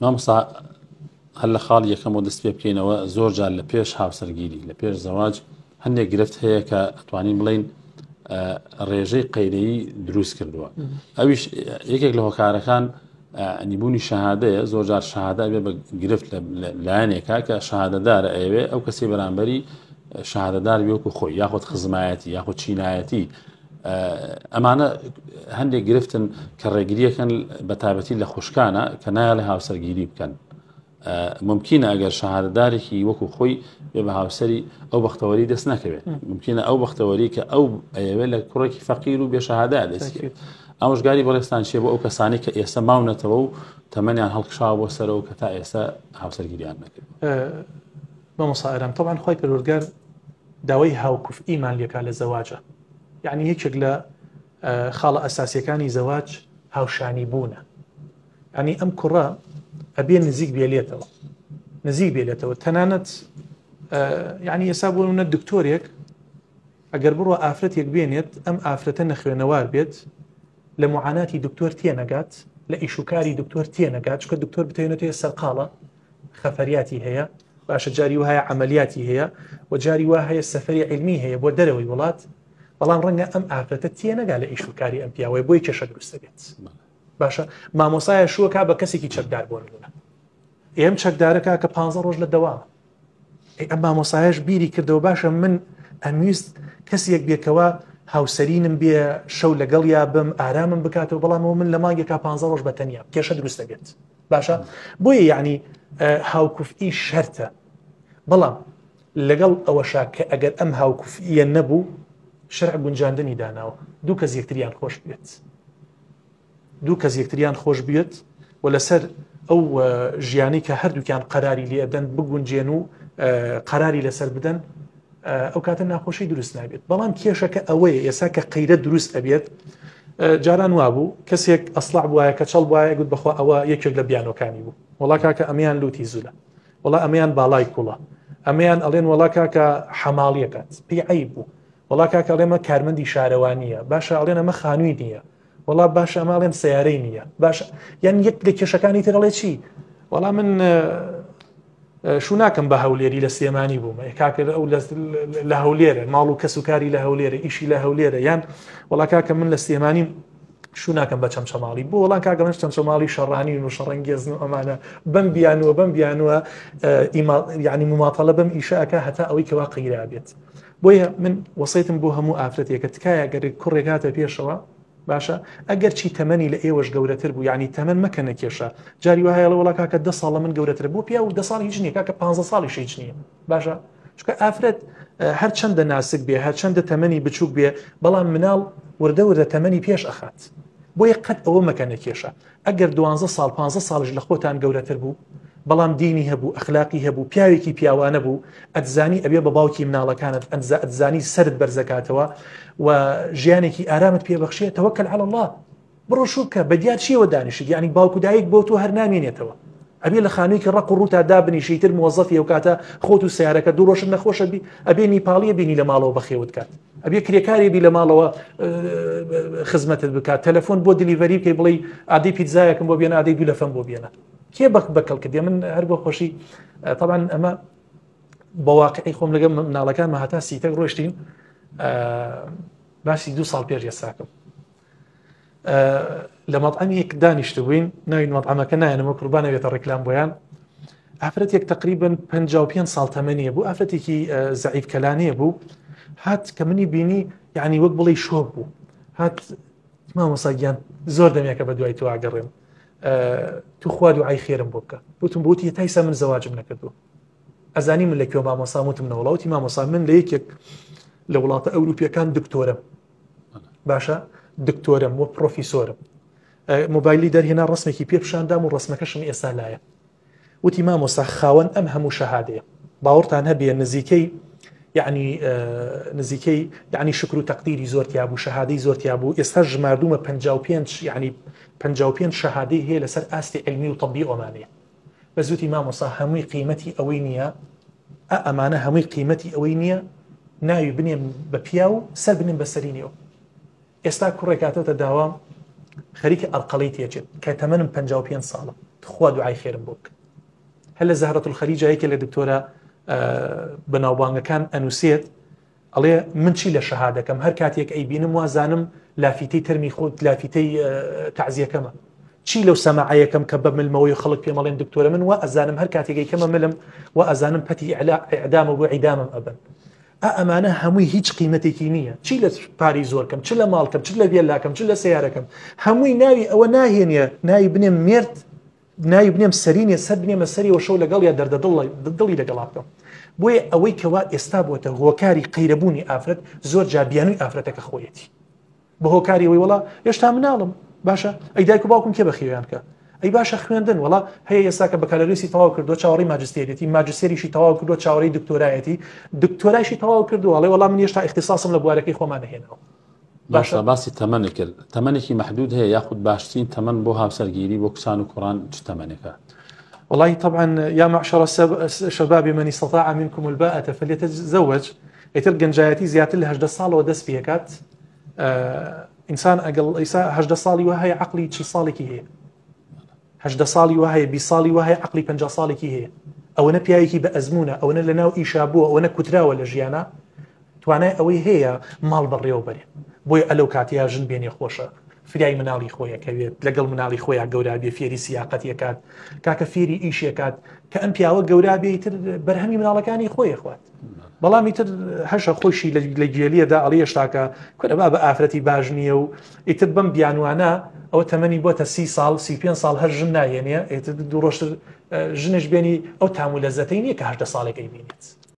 مامۆستا هەر لە خاڵی یەکەمەوە دەست پێ بکەینەوە، زۆر جار لە پێش هاوسەرگیری، لە پێش زەواج هەندێک گرفت هەیە کە ئەتوانین بڵین ڕێژەی قەیرەیی دروست کردووە. ئەویش یەکێک لە هۆکارەکان نیبوونی شەهادەیە. زۆر جار شەهادە ئەبێ بە گرفت لە لایەنێکا کە شەهادەدارە ئەیەوێ ئەو کەسی بەرامبەری شەهادەدار بێ وەکو خۆی، یاخود خزمایەتی یاخود چینایەتی. ئەمانە هەندێک گرفتن کە ڕێگریەکەن بە تایبەتی لە خوشکانە کە نایەڵێ هاوسەرگیری بکەن. ممکنە ئەگەر شەهادەدارێکی وەکو خۆی بێ بە هاوسەری ئەو بەختەوەری دەست نەکەوێت، ممکنە ئەو بەختەوەری کە ئەو ئەیەوێت لە کوڕێکی فەقیر و بێشەهادە دەستکەوێت. ئامۆژگاری بەڕێزتان چییە بۆ ئەو کەسانی کە ئێستا ماونەتەوە و تەمەنیان هەڵکشاوە بۆ سەرەوە کە تا ئێستا هاوسەرگیریان نەکرد؟ مامۆستا ئارام، تەبعەن خوای پەروەردگار داوای هاوکوفئیمان لێکا لە زەواجە، یعنی یەکێک لە خاڵە ئەساسیەکانی زەواج هاوشانی بوونە. یعنی ئەم کوڕە ئەبێ نزیک بێلێتەوە، نزیک بێلێتەوە. تەنانەت یعنی ئێستا بۆ نمونە دکتۆرێک ئەگەر بڕۆ ئافرەتێک بێنێت، ئەم ئافرەتە نەخوێنەوار بێت، لە معاناتی دکتۆر تێنەگات، لە ئیشوکاری دکتۆر تێنەگات، چونکە دکتۆر بتەوێنێتەوە سەرقاڵە، خەفەریاتی هەیە، باشە جاری وا هەیە عەمەلیاتی هەیە و جاری وا هەیە سەفەری عیلمی هەیە بۆ دەرەوەی وڵات، بەڵام ڕەنگە ئەم ئافرەتە تێنەگا لە ئیش و کاری ئەم پیاوەیە، بۆی کێشە دروست دەبێت. باشە مامۆسایە شووەکە بە کەسێکی چەکدار بۆ نمونە، ئێم چەکدارە کاکە پ ڕۆژ لە دەوامە، ئەی ئەم مامۆسایەش بیری کردەوە باشە من ئەمویست کەسێک بێکەوە هاوسەرینم بێ شەو لەگەڵیا بم ئارامم بکاتەوە، بەڵامەوە من لە مانگێکا پ ڕۆژ بە تەنیا کێشە دروست دەبێت. باشە بۆیە یعنی هاوکوفئی شەرتە، بەڵام لەگەڵ ئەوەشا کە ئەگەر ئەم هاوکوفئیە نەبوو شەرع گونجاندنی داناوە، دوو کەس یەکتریان خۆش بێت، دوو کەس یەکتریان خۆش بێت و لەسەر ئەو ژیانی کە هەردووکیان قەراری لێ ئەدەن بگونجێن و قەراری لەسەر بدەن، ئەو کاتە ناخۆشی دروست نابێت. بەڵام کێشەکە ئەوەیە ئێستا کە قەیرە دروست ئەبێت، جاران وابوو کەسێک ئەسڵع بواە کە چەڵ بواە گوت بەخوا ئەوە یەکێک لە بیانۆکانی بوو، وەڵا کاکە ئەمیان لوتی زولە، وەڵا ئەمیان باڵای کوڵە، ئەمیان ئەڵێن وەڵا کاکە حەماڵیەکات پێی عەیب بوو، وەڵا کاکە ئەڵێمە کارمەندی شارەوانیە، باشە ئەڵێن ئەمە خانووی نییە، وەڵا باشە ئەمە ئەڵێن سیارەی نییە، باشە یان یەک لە کێشەکانی تر ئەڵێ چی؟ وەڵا من شو ناکەم بە هەولێری لە سلێمانی بووم، کاکە ئەو لە هەولێرە، ماڵ و کەس و کاری لە هەولێرە، ئیشی لە هەولێرە، یان وەڵا کاکە من لە سلێمانی شو ناکەم بە چەمچەماڵی، بۆ وەڵا کاکە من چەمچەماڵی شەڕانی و شەڕەنگێزن و ئەمانە بەم بیانووە بەم بیانووە یعنی مماتەڵە بەم ئیشە ئەکا هەتا ئەوەی کەوا قەیرا بێت. بۆیە من وەسێتم بۆ هەموو ئافرەتێکە تکایە گەر کوڕێک هاتە پێشەوە باشە ئەگەر چی تەمەنی لە ئێوەش گەورەتر بوو، یعنی تەمەن مەکەنە کێشە، جاری وایە ئەڵێ وەڵا کاکە 10 ساڵە من گەورەترە، بۆ پیاو 10 ساڵ هیچ نییە کاکە 15 ساڵیش هیچ نییە. باشە چونکە ئافرەت هەرچەندە ناسک بێ، هەرچەندە تەمەنی بچووک بێ، بەڵام مناڵ وردە وردە تەمەنی پێش ئەخات. بۆیە قەت ئەوە مەکەنە کێشە. ئەگەر دوانزە ساڵ پانزە ساڵیش لە خۆتان گەورەتر بوو، بەڵام دینی هەبوو، ئەخلاقی هەبوو، پیاوێکی پیاوانە بوو، ئەتزانی ئەبێ بە باوکی مناڵەکانت، ئەتزانی سەرت بەرزەکاتەوە و ژیانێکی ئارامت پێبەخشێ، تەوەکەل عەلی اللە، بڕۆ شوو بکە، بە دیار چیەوە دانیشیت؟ یعنی باوک و دایک بۆ تۆ هەر نامێنێتەوە. ئەبێ لە خانوویەکی ڕەق و ڕووتا دابنیشی، تر مۆزەفی ئەو کاتە خۆت و سیارەکە دوو ڕۆژت نەخۆشە بی، ئەبێ نیپاڵیە بینی لە ماڵەوە بەخێوت کات، ئەبێ کرێکاری بی لە ماڵەوە خزمەتت بکات، تەلەفۆن بۆ delivery بکەی بڵێی ئادەی پیتزایەکم بۆ بێنە، ئادەی دوو لەفەم بۆ بێنە. کێ بەک بەکەڵ کردێ؟ من هەر بۆ خۆشی طبعا ئەمە بە واقعی خۆم لەگەڵ مناڵەکانمە هەتا سیتەک ڕۆشتین، باسی دوو ساڵ پێش ئێستاکەم لە مەطعەمێک دانیشتبووین، ناوی مەطعەمەکە نایەنەوە قوربانە بێتە ڕێکلام بۆیان. ئافرەتێک تقریبن 55 ساڵ تەمەنیە بوو، ئافرەتێکی زەعیف کەلانەیە بوو، هات کە منی بینی یعنی وەک بڵێ شۆک بوو، هات مامۆسا گیان زۆر دەمێکە بە دوای تۆ ئاگەڕێم، تو خوا دوعای خێرم بۆ بکە. وتم بۆتی تایسا من زەواجم نەکردووە، ئەزانی من لە کوێ مامۆسا؟ وتم نەوەڵا. وتی مامۆسا من لە یەکێک لە وڵاتە ئەوروپیەکان دکتۆرم، باشە دکتۆرم و پرۆفیسۆرم. مۆبایلی دەرهێنا ڕسمێکی پێ پیشاندام و ڕسمەکەشم ئێستا لایە. وتی مامۆستا خاوەن ئەم هەموو شەهادەیە، باوەڕتان هەبێ نزیکەی یعنی نزیکەی یعنی شکر و تەقدیری زۆر تیا بوو، شەهادەی زۆر تیا بوو. ئێستا ژماردوومە 55 یعنی 55 شەهادەی هەیە لەسەر ئاستی علمی و طبی ئۆمانەیە. بەس وتی مامۆستا هەمووی قیمەتی ئەوەی نییە، ئە ئەمانە هەمووی قیمەتی ئەوەی نییە ناوی بنێم بە پیاو سەر بنێم بە سەرینیەوە. ئێستا کوڕێک هاتۆتە داوام خەریکە ئەرقەڵی تێچێت کە تەمەنم 55 ساڵە. تخوا دوعای خێرم بۆ بکە. هەر لە زەهرەت الخەلیجا یەکێ لە دکتۆرە بەناوبانگەکان ئەنووسێت ئەڵێ من چی لە شەهادەکەم هەر کاتێک ئەیبینم وازانم لافیتەی تەرمی خۆت لافیتەی تەعزیەکەمە چی لەو سەماعەیەکەم کە بە ملمەوەی خەڵک پێمەڵێن دکتۆرە من وا ئەزانم هەر کاتێک ئەیکەمە ملم وا ئەزانم پەتی ئیعدامە بۆ عیدامم ئەبن ئا ئەمانە هەمووی هیچ قیمەتێکی نییە چی لە پاری زۆرکەم چ لە ماڵکەم چ لە ڤێلاکەم چ لە سیارەکەم هەمووی ناوی ئەوە ناهێنێ ناوی بنێم مێرد ناوی بنێم سەرینێ سەر بنێمە سەریەوە شەو لەگەڵ یا دەردە دڵ دڵی لەگەڵا بکەم بۆیە ئەوەی کەوا ئێستا بۆتە هۆکاری قەیرەبوونی ئافرەت زۆر جا بیانووی ئافرەتەکە خۆیەتی بە هۆکاری ئەوەی وەڵا هێشتا مناڵم باشە ئەی دایک و باوکم کێ بەخێویان کە ئەی باشە خوێندن وەڵا هەیە ئێستا کە بەکالۆریوسی تەواو کردووە چاوەڕێی ماجستێریەتی ماجستێریشی تەواو کردووە چاوەڕێی دکتۆرایەتی دکتۆرایشی تەواو کردووە ئەڵێ وەڵا من هێشتا ئیختیساسم لە بوارەکەی خۆمان نەهێناوە باشە باسی تەمەنت کرد تەمەنێکی مەحدود هەیە یاخود باشترین تەمەن بۆ هاوسەرگیری بۆ کچان و کوڕان چ تەمەنێکە؟ والله طبعا یا معشر الشباب من استطاع منكم الباءة فليتزوج ئیتر گەنجایەتی زیاتر لە هەژدە ساڵەوە دەست پێکات ئینسان ئەگەڵ ئیسا هەژدە ساڵی وە هەیە عقلی چ ساڵێکی هەیە هەژدە ساڵی وە هەیە بی ساڵی وە هەیە عقلی پ ساڵێکی هەیە ئەوەنە پیاوێکی بە ئەزمونە ئەوەنە لە ناو ئیشا بووە ئەوەنە کوتراوە لە ژیانە توانای ئەوەی هەیە ماڵ بەڕێوە بەرێ بۆیە ئەلەو کاتەیە ژن بێنێ خۆشە فریای مناڵی خۆی ئەکەوێت لەگەڵ مناڵی خۆیان گەورا بێ فێری سیاقەت یەکات کاکە فێری ئیشێکات کە ئەم پیاوە گەورا بێ ئیتر بەرهەمی مناڵەکانی خۆی خوات بەڵام ئیتر هەشە خۆشی لە گێلیەدا ئەڵی هێشتاکە کورە با بە ئافرەتی باش نییە و ئیتر بەم بیانوانە ئەوە تەمەنی بۆتە سی ساڵ 35 ساڵ هەر ژن ناهێنێ ئیتر دوو ڕۆژتر ژنش بێنی ئەو تام و لەزەتەی نییە کە هەشدە ساڵێک ئەیبینێت.